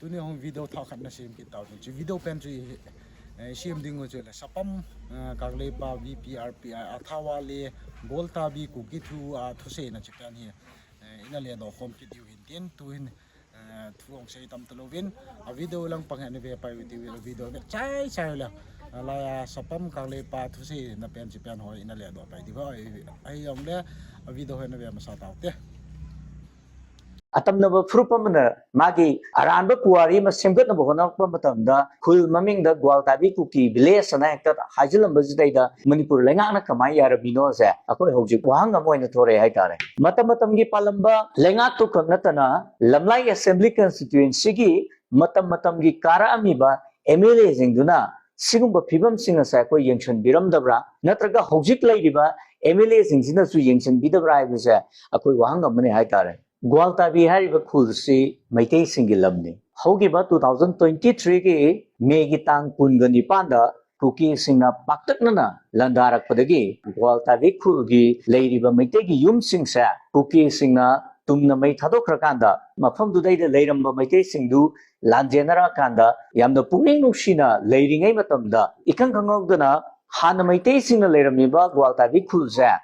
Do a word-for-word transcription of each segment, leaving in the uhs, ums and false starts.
Tuni hung video thah khat na sem kit tau. Chu video pen chu i, eh, sem ding u chu le Sapam, eh, Kangleipa V P R P I Athawale Goltabi Kuki thu a thuseina chu pen hi, eh, ina le do khom kit diu hin tin tu hin, eh, thu ong sei tam ta lovin, a video lang pang hin ve pai u ti u video ve chai chai le. A laiya Sapam Kangleipa thuseina pen chu pen hoi ina le do pai diu. Ai, ai ong le a video hoi na ve masa tau te. Atamnaba furup amana magi aranba puwari ama semgatnaba hotnarokpa matamda khul mamingda Gwaltabi Kuki village ana hekta haijilamba jitaida Manipur leingakna kamai yarabino se akoi houjik wahang ama oina thore haitare. Matam matamgi palamba leingaktu khak natana Lamlai Assembly Constituency gi matam matamgi kara amiba M L A jingduna sigumba phibam sing asa akoi yengsan biramdabra natraga houjik leiriba M L A jing jina su yengsan bidabra haibuse akoi wahang amane haitare. Gwaltabi hairiba khul si Meitei singgi lamni. Hougiba two thousand twenty-three gi May gi tang kun ga nipanda Kuki singna paktaknana landarakpadagi Gwaltabi khulgi leiriba Meitei gi yum singsa Kuki singna tumna mei thadokra kanda mafam dudaida leiramba Meitei singdu lanjenara kanda yamna pungning nungsina leiringai matamda ikang kangaudana hana Meitei singna leiramiba Gwaltabi khulsa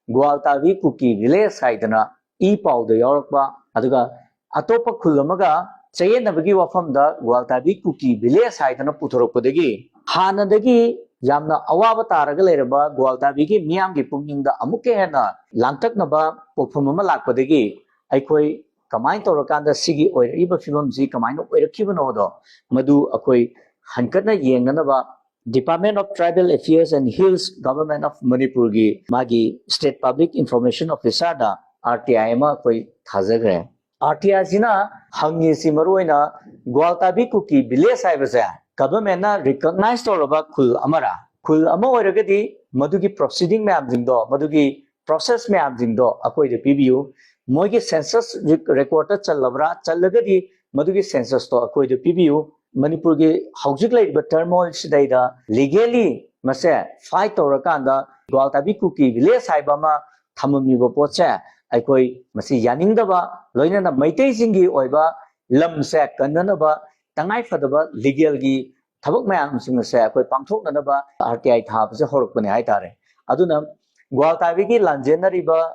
Gwaltabi Kuki village haidana i paoda yaorakpa aduga atopa khul amaga chayennabagi wafamda Gwaltabi Kuki village haidana puthorakpadagi hanadagi yamna awaba taraga leiraba Gwaltabigi miyamgi pungningda amuke hena langtaknaba pophum ama lakpadagi aikoi kamai taurakanda sigi oira iba phibam si kamaina oira khibano do madu akoi hankatna yengnanaba Department of Tribal Affairs and Hills, Government of Manipur gi magi State Public Information Officer da R T I ama koi thajagre. R T I sina hangi si maruina Gwaltabi Kuki village haibase government na recognize toraba khul amara. Khul ama oiragadi madugi proceeding mayam jingdo, madugi process mayam jingdo akoida pibiu. Moigi census record ta challabra, challagadi madugi census to akoida pibiu. Manipur gi houjik leiriba turmoil sidaida legally mase fight torakanda Gwaltabi Kuki village haiba ama thamamiba potse aikoi masi yaningdaba loinana Meitei jinggi oiba lamse kannanaba tangai phadaba legal gi thabak mayam singse aikoi pangthoknanaba R T I thabase horokpani haitare. Aduna Gwaltabigi lanjennariba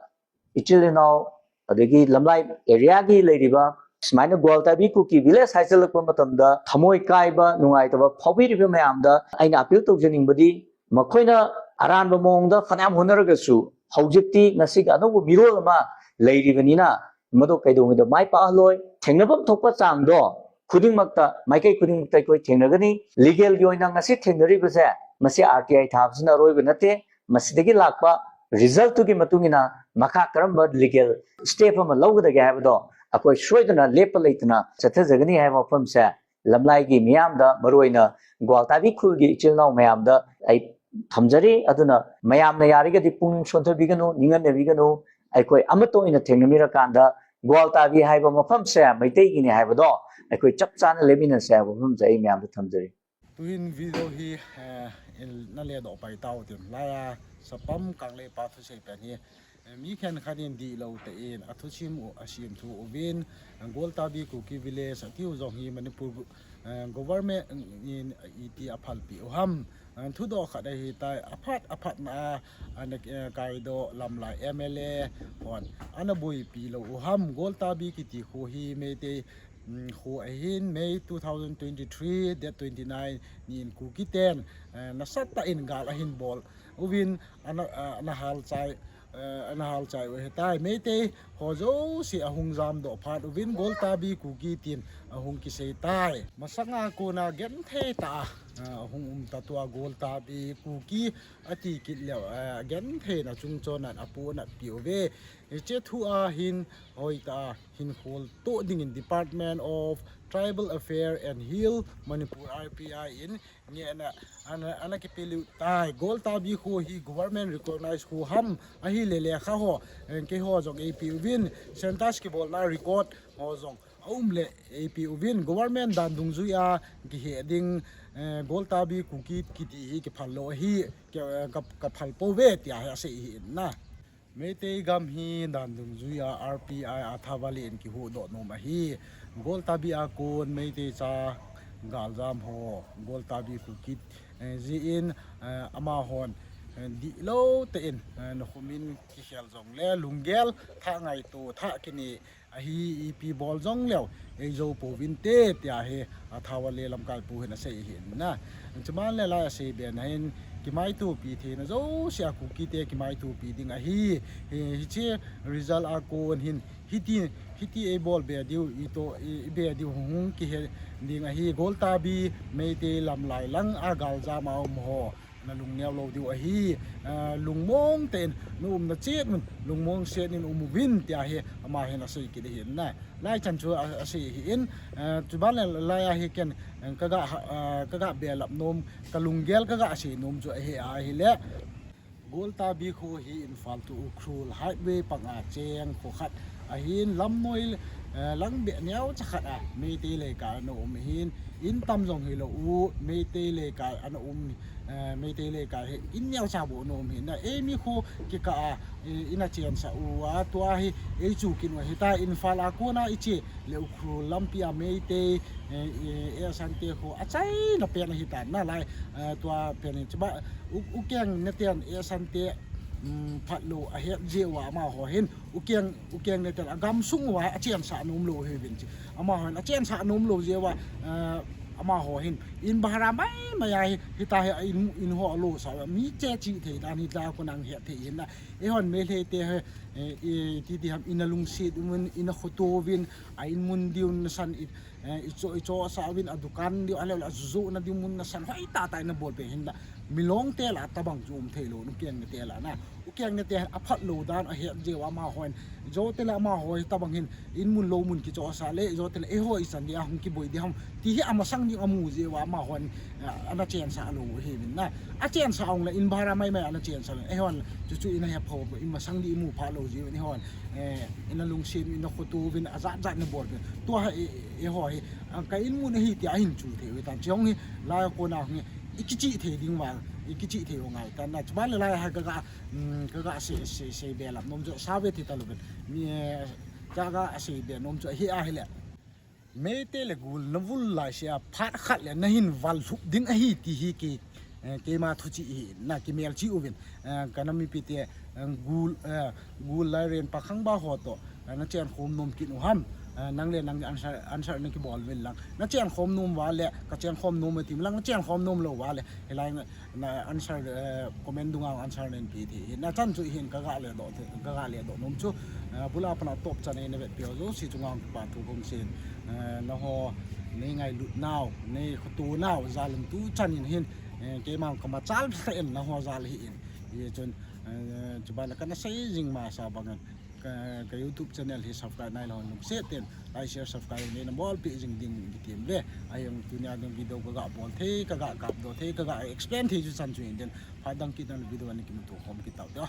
ichil inao adagi Lamlai area gi leiriba sumaina Gwaltabi Kuki village haisalakpa matamda thamoi kaiba nungaitaba phaobiriba mayamda aina appeal toujaningbadi makoina aranba mongda fanam honaragasu houjikti ngasik anauba mirol ama leiribanina mado kaidongida mai pa loi thengnabam thokpa changdo khudingmakta maikai khudingmakta koi thengnagani legal gi oina ngasi thengnaribase masi R T I thabasina aroiba nate masidagi lakpa result tugi matungina maka karamba legal step ama laugada ge haibado akoi soidana lepa leitana chathajagani haiba wafamse Lamlai gi miyamda maruina Gwaltabi khulgi ichilnao mayamda ai thamjari aduna mayamna yarigadi pungning sonthabiganu ninganabiganu aikoi amato ina thengnamirakanda Gwaltabi haiba mafamse Meitei gini haibado aikoi chapchana leminase haiba mafamse ai miyamda thamjari. Tuhin video hi, eh, in na le do pai tau tin. Laiya Sapam Kangleipa thusei pen hi, eh, mi khenkhat in dihlou tein athusim u, asim thu uvin, eh, Gwaltabi Kuki village atiu jong hi Manipur, eh, government in iti aphalpi u ham. Eh, thudoh khat ahitai aphat aphatna a, ana, eh, kaidoh Lamlai M L A hon ana boipi lou u ham. Gwaltabi kiti kho hi Meitei um, kho ahin May two thousand twenty-three date twenty-nine nin Kuki ten, eh, nasatah in gal ahin bol uvin ana, eh, ana halchai, eh, ana halchai u ahitai. Meitei ho jouse ahung jamdoh phat uvin Gwaltabi Kuki tin ahung kiseitai. Masanga kona genthei tah a, eh, ahung umta tua Gwaltabi Kuki ati kit leu, eh, gentheina chungchon in apohnatpi uve. Hiche thu a hin hoitah a hin kholtoh dingin Department of Tribal Affairs and Hill Manipur R T I in ngehna ana, ana kipelut tai. Gwaltabi kho hi government recognize kho ham ahile lekha ho, eh, keiho jong eipe uvin census kibolna record ho jong aum le eipe uvin government dan dungjuia kihe ding, eh, Gwaltabi Kuki kiti hi kiphal lou ahi, ki, eh, ka, kaphal pouve tia hi asei ahi in na. Meitei gam hi dan dungjuia R T I Athawale in kihuhdoh nom ahi. Goltabi a kon Meitei cha galjam ho, Goltabi khu kit, eh, jin, eh, amahon, eh, dihlou tah in, eh, nakhumin kikhel jongle, lunggel, thah ngaito, thah kinei, ahi ipi bol jongleu, ei jou pouvinte, tia hi, a Thao Valley lamkaipu hin asei ahin na. Chuban le lai asei be na hin, kimaitopi theina jousea Kukite kimaitopi ding ahi, hi, hiche result a kon hin, hiti, hiti ei bol be diu, i to, i, i be diu hung kihe ding ahi, Goltabi, Meitei lamlai lang a galjam a um ho. Na lungneo lou diu ahi, ah, lungmong tah in, na umna chet un, lungmong set in um uvin, tia hi, ama hin asei kit ahin na. Lai chan chu a, asei ahin, ah, chuban le lai a hi ken, eh, kaga, ah, kaga belap nom, kalunggel kaga sei nom chu ahi ahile. Goltabi kho hi Imphal to Ukhrul highway panga cheng kho khat ahin, lamnoi, eh, lang beh neocha khat a Meitei leikai ana um ahin, in tam jong hilou u, Meitei leikai ana um, eh, Meitei leikai hi in neocha bou ana um ahin na, eimi kho kikah a, eh, ina chensah uva, tua hi ei chu kin u ahitai, Imphal a kona iche le Ukhrul lampi a Meitei, eh, eh, Asante kho achaina pen ahitan na lai, eh, tua pen in chuba, U, Ukeng neten Asante, um, phatlou ahet jeh uva amaho hin, Ukeng, Ukeng neten agamsung uva achensah nom lou ahiuvin chu. Amaho hin achensah nom lou jeh uva, eh, amaho hin in bhara maimai a hi, hita hi in, in ho alosah uva, mi cheche thei dan hita kona het thei ahin na. Eihon Meitei te hi, eh, i, titi ham ina lungset uvin, ina khoto uvin, a in mun diu nasan i, eh, i cho, i chosah uvin, a dukan diu, ahilou le ajoujou na diu mun nasan hoitah tah in nabol peh ahin na. Milong te lah a tabang chu um thei lou, Ukeng nete lah a na. Ukeng nete aphatlou dan ahet jeh uva amaho hin. Jou tele amaho hi tabang hin, in mun lou mun kichosah le, jou tele eiho ichan dia hung kiboi ding ham, ti hi amasang ding amu jeh uva amaho hin, eh, ana chensah lou ahiuvin na. Achensah ong le in bhara maimai ana chensah le, eihon chuchu ina he pho, imasang ding imu phalou jeh uvin eihon, eh, ina lungset, ina khoto uvin, ajat jat nabol uvin. Tua hi, eh, eiho hi, ah, ka in mun ahi tia hin chu thei uve tan. Chong hi, lai a kona hi, i kichih thei ding uva, i kichih thei u ngai tan na. Chuban le lai a hi kaga, um, kaga sei, sei, sei belap nom chu, sa ve thei talou uvin. Mi, eh, kaga sei be nom chu ahi ahile. Meitei le Gul navul laisea phat khat le nahin val lhup ding ahi ti hi kei, eh, keima thuchih ahi na, kimelchih uvin, eh, kana mipite, eh, Gul, eh, Gul Lairen Pakhangba ho toh, eh, nachenkhom nom kit u ham, eh, nang le nang answer, answer nakibol uvin lang. Nachenkhom nom uva le, kachenkhom nom e ti lang, nachenkhom nom lou uva le, hilai na answer, eh, comment dunga answer nahin pe thei ahi. Nachan chu hin kaga ledoh thei, kaga ledoh nom chu, eh, bul a pat a top chan a eina vetpi ho jouse chunga kipa thu kahin sei, eh, nangho nei ngailut nau, nei khoto nau jal in tuchan in hin, eh, keima kamachal lheh in nangho jal ahin. Hichun, eh, chuban le kana sei jing masa bang in, ka, ka YouTube channel hi subscribe nailou lungset tah in like, share, subscribe neina bolpeh jing ding kitem uve. Ahijong tunia ding video kaga bol thei, kaga kapdoh thei, kaga explain thei chu chan chu hin tin, phat dang kit a video a kimuto khom kit tau te.